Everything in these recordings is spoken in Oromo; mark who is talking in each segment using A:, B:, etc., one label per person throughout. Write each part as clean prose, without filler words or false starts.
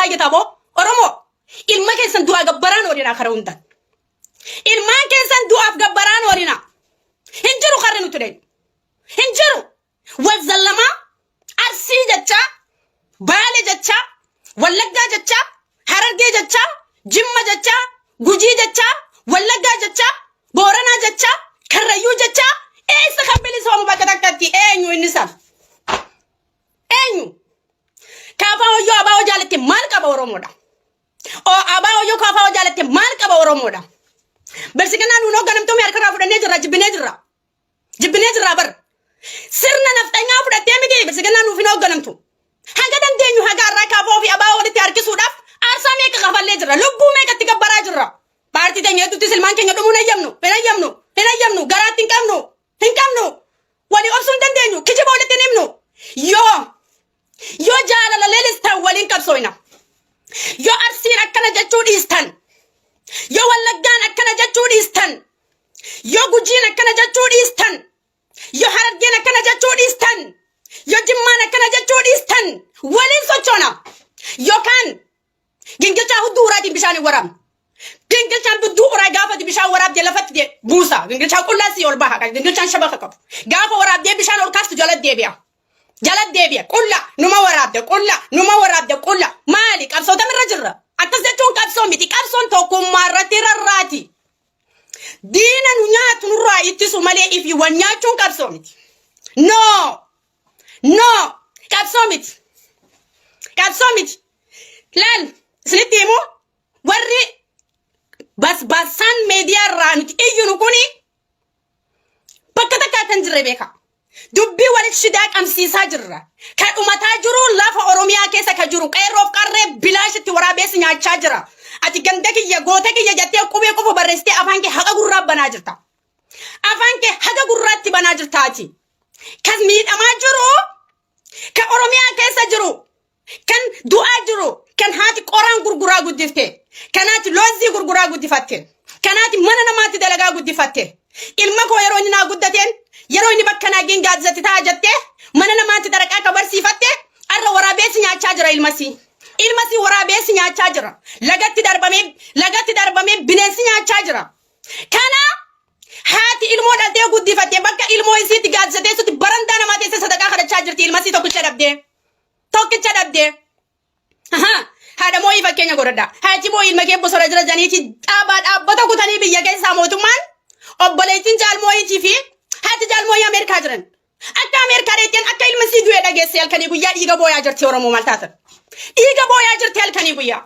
A: kaayyataa boo Oromoo ilma keessan du'aa gabbaraan oolinaa kara hundaan. Ilmaan keessan du'aaf gabbaraan oolinaa. Hin jiru karri nuti dhaynu. Hin jiru. Wal zallamaa Arsii jechaa, Baale jechaa, Wallaggaa jechaa, Harargee jechaa, Jimma jechaa, Gujii jechaa, Wallaggaa jechaa, Booranaa jechaa, Karrayyuu jechaa, eessa kan bilisoomu bakka takkatti eenyu inni san? Eenyu? Kaafaa hoyyoo abaa'oo jaalatte maal qaba Oromoodha? O abaa'oo yoo kaafaa jaalatte maal qaba Oromoodha? Bilisiginaa nuun hoogganamtoonni harkarraa fudhannee jirra jibbinee jirra. Jibbinee jirraa bar. Sirna nafxanyaa fudhattee miti bilisiginaa nuuf hin hoogganamtu. Hanga dandeenyu haga har'aa kaafoo fi abaa'oo walitti harkisuudhaaf aarsaa meeqa kafallee jirra. Lubbuu meeqatti gabbaraa jirra. Paartii teenya hedduuttis ilmaan keenya dhumuu hin hayyamnu. Hin hayyamnu. Hin hayyamnu. Garaatti hin qabnu. Hin qabnu. Walii obsuu hin dandeenyu. Kijiba walitti hin himnu. Yoo yoo jaalala leelistan waliin qabsooyna. Yoo Arsiin akkana jechuu dhiistan. Yoo Wallaggaan akkana jechuu dhiistan. Yoo Gujiin akkana jechuu dhiistan. Yoo Harargeen akkana jechuu dhiistan. Yoo Jimmaan akkana jechuu dhiistan. Waliin sochoona. Yookaan gingilchaa hudduu uraatiin bishaan hin waraabnu. Gingilchaan hudduu uraa gaafati bishaan waraabdee lafatti buusa. Gingilchaan qullaa sii ol baha. Gingilchaan shabaka qabu. Gaafa waraabdee bishaan ol kaastu jala deebi'a. Jala deebi'a. Qulla numa waraabde qulla numa waraabde qulla. Maali qabsoo tamirra jirra? Akkas jechuun qabsoo miti. Qabsoon tokkummaa irratti rarraati. Diina nu nyaatu nurraa ittisu malee ifii wal nyaachuun qabsoo miti. No! No! Qabsoo miti. Qabsoo miti. Laal isinitti himu warri basbaasaan meediyaa irraa nuti iyyinu kuni bakka takka akka hin jirre beeka. Dubbii walitti shidaa qabsiisaa jirra. Kan dhumataa jiru lafa Oromiyaa keessa kan jiru qeerroof qarree bilaashitti waraabeessi nyaachaa jira. Ati ganda kiyya goota kiyya jettee qubee qofa barreessitee afaan kee haqa gurraa banaa jirta. Afaan kee haga gurraatti banaa jirta ati. Kan miidhamaa jiru kan Oromiyaa keessa jiru kan du'aa jiru kan haati qoraan gurguraa guddifte kan haati loozii gurguraa guddifatte kan haati mana namaatti dalagaa guddifatte ilma koo yeroo inni naa guddateen yeroo inni bakka naa geen gaaddisatti ta'a jettee mana namaatti daraqaa ka barsiifatte arra waraabeessi nyaachaa jira ilmasii ilmasii waraabeessi nyaachaa jira lagatti darbamee lagatti darbamee bineensi nyaachaa jira kana haati ilmoo dhaltee guddifatte bakka ilmoo isiitti gaaddisa teessutti barandaa namaa teessee sadaqaa kadhachaa jirti ilmasii tokkicha dhabdee. Tokkicha dhabdee. Ahaa. Haadha moo'ii fakkeenya godhadha. Haati moo'ii ilma kee bosona jira janiiti dhaabaa dhaabbata kutanii biyya keessaa mootummaan obboleettiin jaal moo'iitii fi haati jaal moo'ii Ameerikaa jiran. Akka Ameerikaa dheetteen akka ilma sii du'e dhageesse halkanii guyyaa dhiiga booyaa jirti Oromoo maal taatan. Dhiiga booyaa jirti halkanii guyyaa.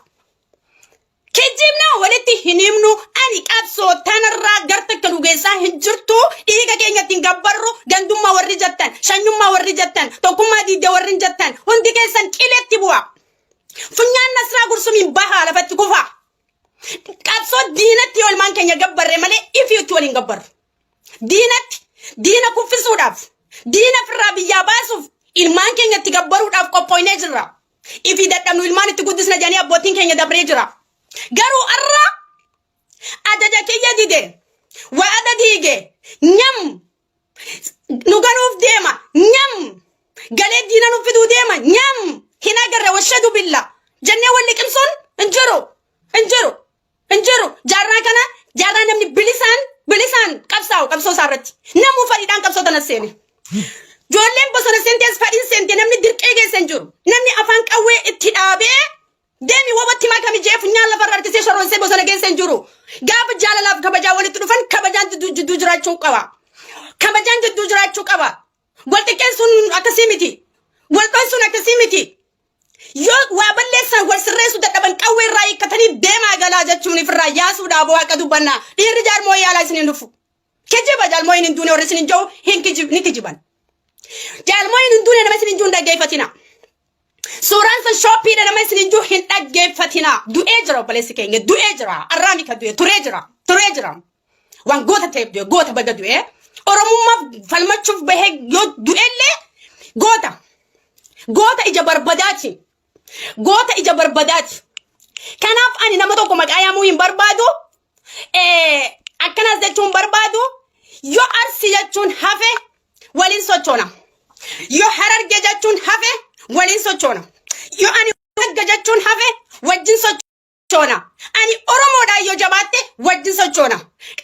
A: Kijibna walitti hin himnu ani qabsoo tanarraa gar takka nu geessaa hin jirtu dhiiga keenya ittiin gabbarru gandummaa warri jettan shanyummaa warri jettan tokkummaa diidde warri hin jettan hundi keessan qiletti bu'a. Funyaan Nasraa Gursumiin bahaa lafatti kufaa. Qabsoo diinatti yoo ilmaan keenya gabbarre malee ifii itti waliin gabbarru. Diinatti diina kuffisuudhaaf diina ofirraa biyyaa baasuuf ilmaan keenya itti gabbaruudhaaf qophooynee jirra. Ifii dadhabnu ilmaan itti guddisna jedhanii abbootiin keenya dabree jira. Garuu arra ajaja kiyya dide wa'ada diige nyam nu ganuuf deema nyam galee diina nu fiduu deema nyam hin agarre washadu billa jennee wal liqimsuun hin jiru hin jiru hin jiru jaarraa kana jaarraa namni bilisaan bilisaan qabsaa'u qabsoo isaa irratti namuu fadhiidhaan qabsoo tana seene. Ijoolleen bosona seentees fadhiin seente namni dirqee geesse hin jiru. Namni afaan qawwee itti dhaabee deemi wabatti makami jee funyaan lafarra harkisee shorroonsee bosona geesse hin jiru. Gaafa jaalalaaf kabajaa walitti dhufan kabajaan jidduu jidduu jiraachuu qaba. Kabajaan jidduu jiraachuu qaba. Wal xiqqeessuun akkasii miti. Wal dhoysuun akkasii miti. Yoo waa balleessan wal sirreessuu dadhaban qawwee irraa hiikkatanii deemaa galaa jechuun ifirraa yaasuudhaaf waaqa dubbannaa. Dhiirri jaarmoo yaalaa isiniin dhufu. Kijiba jaalmooyin hin duune warri isinin jiru hin kijib ni kijiban. Jaalmooyin hin duune nama isinin jiru hin dhaggeeffatina. Suuraan sun shooppiidha nama isinin jiru hin dhaggeeffatina. Du'ee jira obboleessi keenya du'ee jira. Arraami kan du'e turee jira turee jira. Waan goota ta'eef du'e goota baga du'e. Oromummaaf falmachuuf bahee yoo du'ellee goota. Goota ija barbadaati. Goota ija barbadaati. Kanaaf ani nama tokko maqaa yaamuu hin barbaadu. Akkanas jechuun barbaadu. Yoo Arsii jechuun hafe waliin sochoona. Yoo Hararge jechuun hafe waliin sochoona. Yoo ani Wallagga jechuun hafe wajjin sochoona. Ani Oromoodhaan yoo jabaatte wajjin sochoona.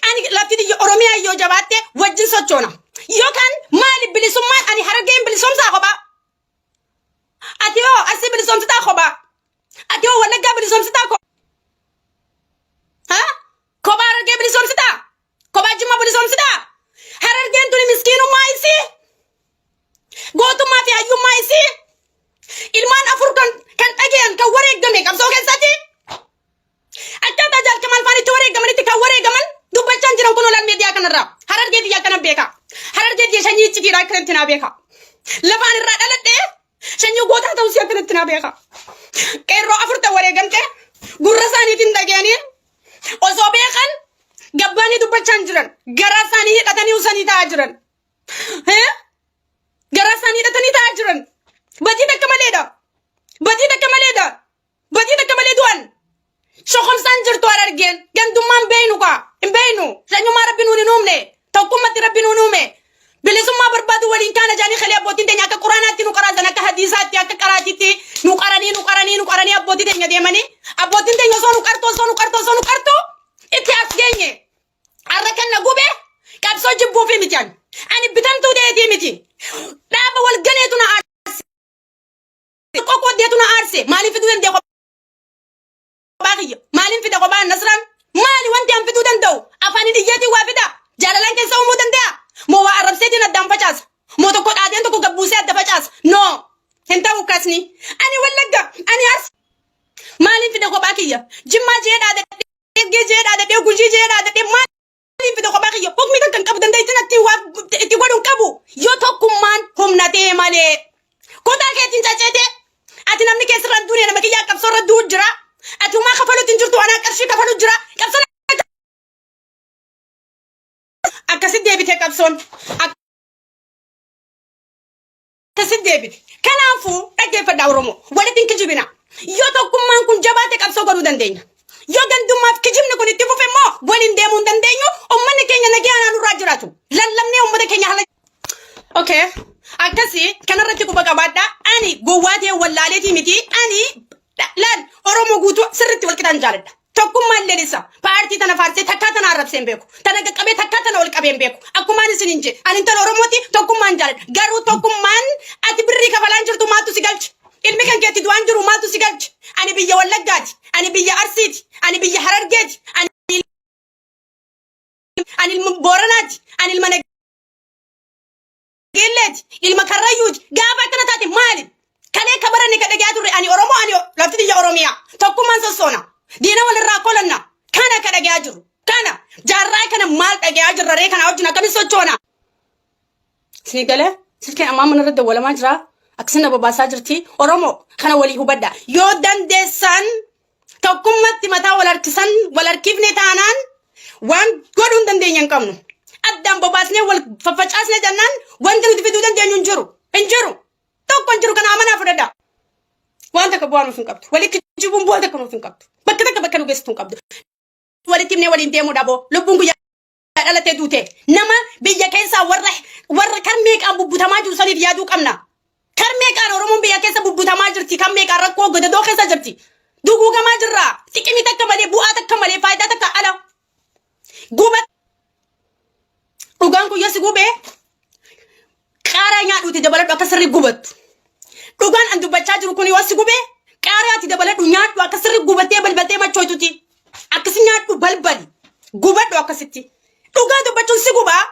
A: Ani lafti tiyya Oromiyaa yoo jabaatte wajjin sochoona. Yookaan maali bilisummaan ani Harargeen bilisoomsaa kophaa. Ati hoo Arsii bilisoomsitaa kophaa. Ati hoo Wallaggaa bilisoomsitaa kophaa. Ha? Kophaa Harargee bilisoomsitaa? Kophaa Jimma bilisoomsitaa? Harargeen tuni miskiinummaa isii? Gootummaa fi hayyummaa isii? Ilmaan afur kan dhageyan kan wareegame qabsoo keessatti? Akkaataa Jaal Kamaal faan itti wareegamanitti kan wareegaman dubbachaa hin jiran kun olaal miidiyaa kanarraa. Harargee tiyya akkanan beeka. Harargee tiyya sanyii iccitiidha akkanatti naa beeka. Lafaan irraa dhaladhee sanyii gootaa ta'uu isii akkanatti naa beeka. Qeerroo afur ta'e wareegamte gurra isaaniitiin dhageenii osoo beekan gabbaanii dubbachaa hin jiran. Garaa isaanii hidhatanii usanii taa'aa jiran. Garaa isaanii hidhatanii taa'aa jiran. Badii takka maleedha. Badii takka maleedha. Badii takka malee du'an. Shokomsaan jirtu Harargeen. Gandummaan beeynu kaa. Hin beeynu. Sanyummaa Rabbi nuun hin uumne. Tokkummatti Rabbi nuun uume. Bilisummaa barbaadu waliin kaana jaanii kalee abbootiin teenya akka quraanaatti nu qaraasan akka hadiisaatti akka qaraatiitti nu qaranii nu qaranii nu qaranii abbootii teenya deemanii abbootiin teenya osoo nu qartu osoo nu qartu osoo nu qartu itti as geenye. Har'a kan na gube qabsoo jibbuufi miti ani. Ani bitamtuu ta'eetii miti. Dhaaba wal ganeetu na aarse. Qoqqooddeetu na aarse. Maaliif fiduu danda'e kophaa kiyya? Maaliin fida kophaa Nasraan? Maali wanti an fiduu danda'u? Afaaniin iyyeetiin waa fida? Jaalalaan keessa uumuu danda'a? Moo waa arrabseetiin addaan facaasa? Moo tokko dhaadeen tokko gabbuusee adda facaasa? No! Hin ta'u akkasni. Ani Wallagga, ani Arsi. Maaliin fida kophaa kiyya? Jimmaa jee dhaadadhee, Eggee jee dhaadadhee, Gujii jee dhaadadhee maal Maaliin fida kophaa kiyya hukmi takka hin qabu dandeettiin ittiin waa itti godhu hin qabu yoo tokkummaan humna ta'e malee. Kutaa keetiin caceete ati namni keessirra hin duune nama kiyyaa qabsoo irra du'u jira. Ati humaa kafaluutti hin jirtu anaa qarshii kafalu jira. Qabsoon akkasitti deebite qabsoon. Akkasitti deebite. Kanaafuu dhaggeeffadhaa Oromoo. Walitti hin kijibina. Yoo tokkummaan kun jabaate qabsoo godhuu dandeenya. Yoo gandummaaf kijibni kun itti fufe immoo waliin deemuu hin dandeenyu. Uummanni keenya nagayaan nurraa jiraatu. Lallabnee uummata keenya haala. Okay. Akkasii kanarratti quba qabaadhaa. Ani gowwaa ta'e wallaaleetii miti. Ani laal Oromoo guutuu sirriitti wal qixaan jaaladha. Tokkummaan lelisa. Paartii tana faarsee takkaa tana arrabsee hin beeku. Tana qaqqabee takkaa tana ol qabee hin beeku. Akkumaan isin hin jedhe. Ani intala Oromooti tokkummaan jaaladha. Garuu tokkummaan ati birrii kafalaan jirtu maaltu si galche? Ilmi kan keetti du'aan jiru maaltu si galche? Ani biyya Wallaggaati. Ani biyya Arsiiti. Ani biyya Harargeeti. Ani ilma Booranaati. Ani ilma Geelleeti, ilma Karrayyuuti. Gaafa akkana taate maali? Kalee ka baranne ka dhagayaa turre ani Oromoo ani lafti tiyya Oromiyaa. Tokkummaan sossoona. Diina walirraa kolanna. Kana ka dhagayaa jiru. Kana jaarraa kana maal dhagayaa jirra ree kana wajjin akkamiin sochoona? Isinii galee silkiin ammaa mana irra dawwalamaa jira. Akkasina babaasaa jirti. Oromoo kana walii hubadha. Yoo dandeessan tokkummatti mataa wal harkisan wal harkifne taanaan waan godhuu hin dandeenye hin qabnu. Addaan bobaasnee wal faffacaasne jennaan wanti nuti fiduu dandeenyu hin jiru. Hin jiru. Tokko hin jiru kana amanaa fudhadhaa. Waan takka bu'aa nuuf hin qabdu. Walitti jibuun bu'aa takka nuuf hin qabdu. Bakka takka bakka nu geessitu hin qabdu. Walitti himnee waliin deemuu dhaboo. Lubbuun guyyaa dhalatee duute nama biyya keessaa warra warra kar meeqaan bubbutamaa jiru saniif yaaduu qabna. Kar meeqaan Oromoon biyya keessa bubbutamaa jirti kan meeqaan rakkoo gadadoo keessa jirti. Duguugamaa jirra. Xiqimii takka malee bu'aa takka malee faayidaa takka ala. Guba dhugaan kun yoo si gubee qaaraa nyaadhuuti dabaladhu akka sirri gubattu. Dhugaan an dubbachaa jiru kun yoo si gubee qaaraa ati dabaladhu nyaadhu akka sirri gubattee balbaltee machooytuti. Akkasi nyaadhu balbali. Gubadhu akkasitti. Dhugaa dubbachuun si gubaa.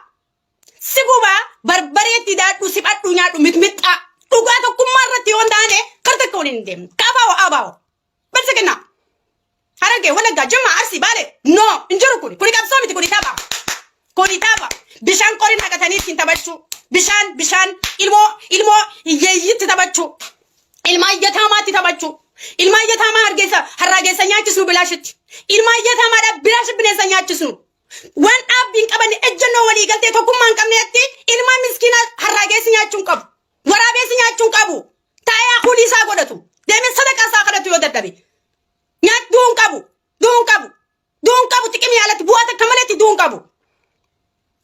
A: Si gubaa barbareetti daadhu siphadhu nyaadhu mixmixxaa. Dhugaa tokkummaa irratti yoo hin taane kar takka waliin hin deemnu. Kaafaa abaa'o. Balsa kennaa. Harargee, Wallaggaa, Jimmaa, Arsii, Baalee. No, hin jiru kuni. Kuni qabsoo miti, kuni tapha. Kuni tapha. Bishaan qorii naqatanii ittiin taphachuu. Bishaan, bishaan, ilmoo, ilmoo hiyyeeyyiitti taphachuu. Ilmaa iyyataamaatti taphachuu. Ilmaa iyyataamaa hargeessa, harraageessa nyaachisnu bilaashitti. Ilmaa iyyataamaadha bilaashi bineensa nyaachisnu. Waan dhaabbii hin qabanne ejjennoo walii galtee tokkummaa hin qabnetti ilmaa miskiinaa harraageessi nyaachuu hin qabu. Waraabeessi nyaachuu hin qabu. Taa'ee hafuulii isaa godhatu. Deemee sadaqaa isaa kadhatu yoo dadhabe. Nyaat du'uu hin qabu. Du'uu hin qabu. Du'uu hin qabu xiqimii alatti bu'aa takka maletti du'uu hin qabu.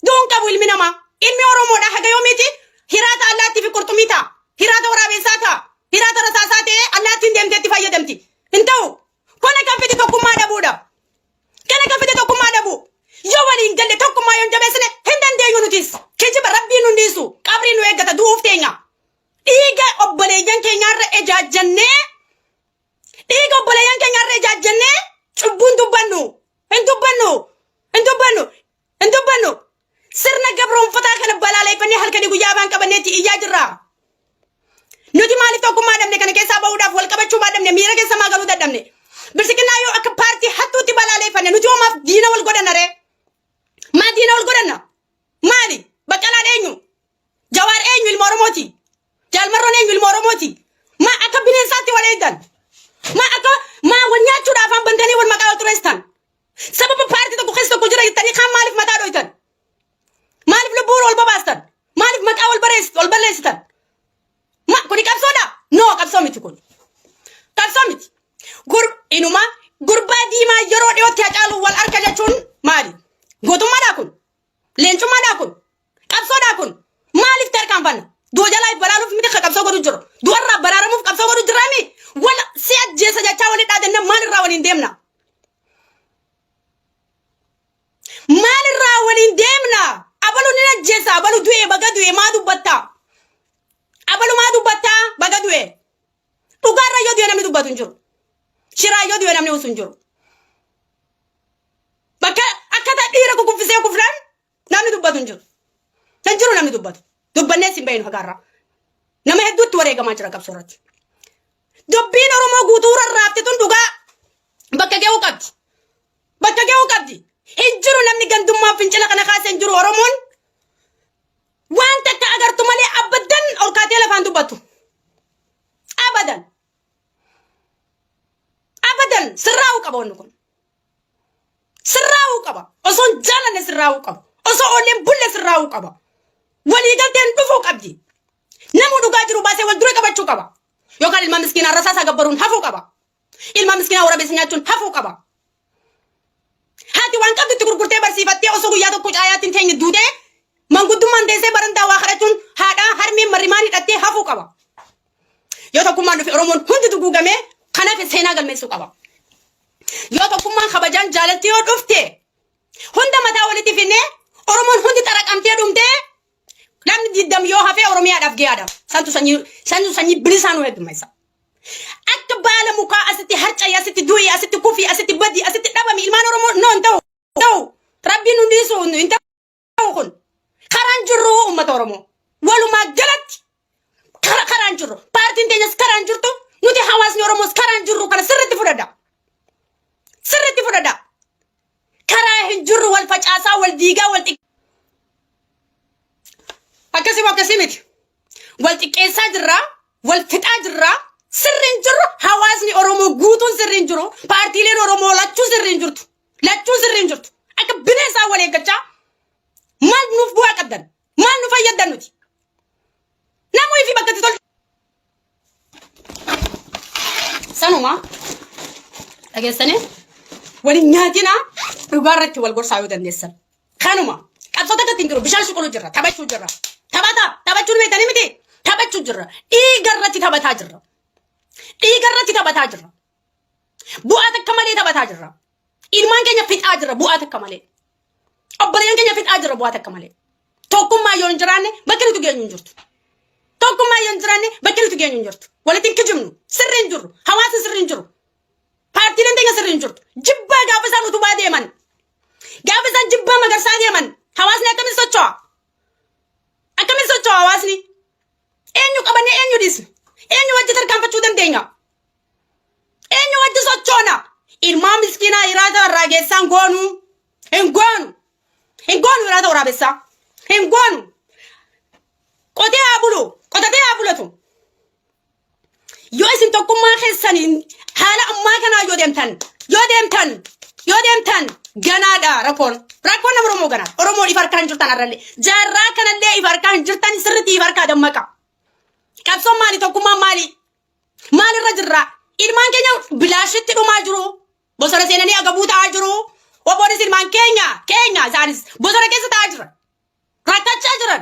A: Du'uu hin qabu ilmi namaa. Ilmi Oromoodha haga yoomiiti hiraata allaattii fi qurxummii ta'a. Hiraata waraabessaa ta'a. Hiraata rasaasaa ta'ee allaattiin deemtee itti fayyadamti. Hin ta'u. obboleeyyan keenyaarra ejaajjannee, dhiiga obboleeyyan keenyaarra ejaajjannee cubbuun dubbannu hin dubbannu, hin dubbannu, hin dubbannu. Sirna gabroonfataa kana balaaleeffannee halkanii guyyaa afaan qabanneetti iyyaa jirra. Nuti maaliif tokkummaa dhabne? Kana keessaa bahuudhaaf wal qabachuu baadhabne? Miira keessa maa galuu dadhabne? Bilsiqinnaa yoo akka paartii hattuutti balaaleeffanne, nuti hoomaaf diina wal godhanna ree? Maa diina wal godhanna? Maali? Baqqalaan eenyu? Jawaar eenyu? Ilma Oromooti. Jaalmarroon eenyu? Ilma Oromooti. Maa akka bineensaatti wal eegdan? Maa akka maa wal nyaachuudhaaf afaan bantanii wal maqaa wal xureessitan? Sababa paartii tokko keessa tokko jira jettanii kaan maaliif mataa dhoytan? Maaliif lubbuu wal babaastan? Maaliif maqaa wal bareessitan? Wal balleessitan? Ma kuni qabsoodha? No, qabsoo miti kun. Qabsoo miti. Gur inuma gurbaa diimaa yeroo dhiyootti Hacaaluu wal arka jechuun maali? Gootummaadhaa kun? Leencummaadhaa kun? Qabsoodhaa kun? Maaliif tarkaanfanna? Du'a jalaa baraaruuf miti ka qabsoo godhu jiru. Du'arraa baraaramuuf qabsoo godhu jirraami. Wal si ajjeesa jechaa walitti dhaadanne maalirraa waliin deemna? Maalirraa waliin deemna? Abalu ni ajjeesa, abalu du'e, baga du'e, maa dubbatta? Abalu maa dubbatta? Baga du'e. Dhugaarra yoo du'e namni dubbatu hin jiru. Shiraa yoo du'e namni usu hin jiru. Bakka akka dhiira kukuffisee kufnaan namni dubbatu hin jiru. Hin jiru namni dubbatu. Dubbannees hin beeknu hagaarraa. Nama hedduutti wareegamaa jira qabsoo irratti. Dubbiin Oromoo guutuu rarraafte tun dhugaa bakka ga'uu qabdi. Bakka ga'uu qabdi. Hin jiru namni gandummaa fincila kana kaasee hin jiru. Oromoon waan takka agartu malee abbadan ol kaatee lafaan dubbattu. Abadan. Abadan sirraa'uu qaba wanni kun. Sirraa'uu qaba. Osoo hin jaalanne sirraa'uu qaba. Osoo oolleen bulle sirraa'uu qaba. Waliigalteen dhufuu qabdi. Namuu dhugaa jiru baasee wal dura qabachuu qaba. Yookaan ilma miskiinaa rasaasaa gabbaruun hafuu qaba. Ilma miskiinaa waraabessa nyaachuun hafuu qaba. Haati waan qabdu itti gurgurtee barsiifattee osoo guyyaa tokko caayaatti hin teenye duutee, manguddummaan teessee barandaa waa kadhachuun haadhaa harmeen marrimaan hidhattee hafuu qaba. Yoo tokkummaan dhufe Oromoon hundi duguugamee kanaaf seenaa galmeessuu qaba. Yoo tokkummaan kabajaan jaalalti yoo dhufte, hunda mataa walitti finnee Oromoon hundi xaraqamtee dhumtee namni diddam yoo hafee Oromiyaadhaaf gahaadha. Santu sanyii bilisaa nu heddummeessa. Akka baala mukaa asitti harca'i, asitti du'i, asitti kufi, asitti badi, asitti dhabami ilmaan Oromoo no hin ta'u. Ta'u. Rabbiin nu dhiisu hin ta'u kun. Karaan jirru uummata Oromoo. Walumaa galatti karaan jirru. Paartiin teenyas karaan jirtu. Nuti hawaasni Oromoos karaan jirru kana sirriitti fudhadha. Sirriitti fudhadha. Karaa hin jirru, wal facaasaa, wal diigaa, wal xiqqeessaa. Akkasii moo akkasii miti? Wal xiqqeessaa jirra, wal fixaa jirra. Sirri hin jirru, hawaasni Oromoo guutuun sirri hin jiru. Paartiileen Oromoo lachuu sirri hin jirtu. Lachuu sirri hin jirtu. Akka bineensaa wal eeggachaa maal nuuf bu'aa qabdan? Maal nu fayyaddan nuti? Namuu fi bakka itti tolchu. Sanuma dhageessanii waliin nyaatinaa, dhugaa irratti wal gorsaa yoo dandeessan. Kanuma qabsoota irratti hin jiru, bishaan shuquluu jirra, taphachuu jirra. Taphataa taphachuun beektanii miti, taphachuu jirra. Dhiiga irratti taphataa jirra. Dhiiga irratti taphataa jirra. Bu'aa takka malee taphataa jirra. Ilmaan keenya fixaa jirra bu'aa takka malee. Obboleeyyan keenya fixaa jirra bu'aa takka malee. Tokkummaa yoo hin jiraanne bakki nuti geenyu hin jirtu. Tokkummaa yoo hin jiraanne bakki nuti geenyu hin jirtu. Walitti hin kijibnu. Sirri hin jirru. Hawaasni sirri hin jiru. Paartiileen teenya sirri hin jirtu. Jibbaa gaafa isaan utubaa deeman. Gaafa isaan jibbaa magarsaa deeman hawaasni akkamiin socho'a? Akkamiin socho'a hawaasni? Eenyu qabannee eenyu dhiisne? Eenyu wajji tarkaanfachuu dandeenya? Eenyu wajji sochoona? Ilmaan miskiinaa hiraata irraa geessaan goonu. Hin goonu. Hin goonu hiraata waraabessaa. Hin goonu. Qotee haa bulu. Qotatee haa bulatu. Yoo isin tokkummaa keessaniin haala ammaa kanaa yoo deemtan ganaadha rakkoon. Rakkoon nama Oromoo ganaadha. Oromoon ifa harkaa hin jirtan har'allee. Jaarraa kanallee ifa harkaa hin jirtan, sirriitti ifa harkaa dammaqa. Qabsoon maali? Tokkummaan maali? Maalirra jirra? Ilmaan keenya bilaashitti dhumaa jiru. Bosona seenanii agabuu ta'aa jiru. Obboonis ilmaan keenya isaanis bosona keessa ta'aa jiran. Rakkachaa jiran.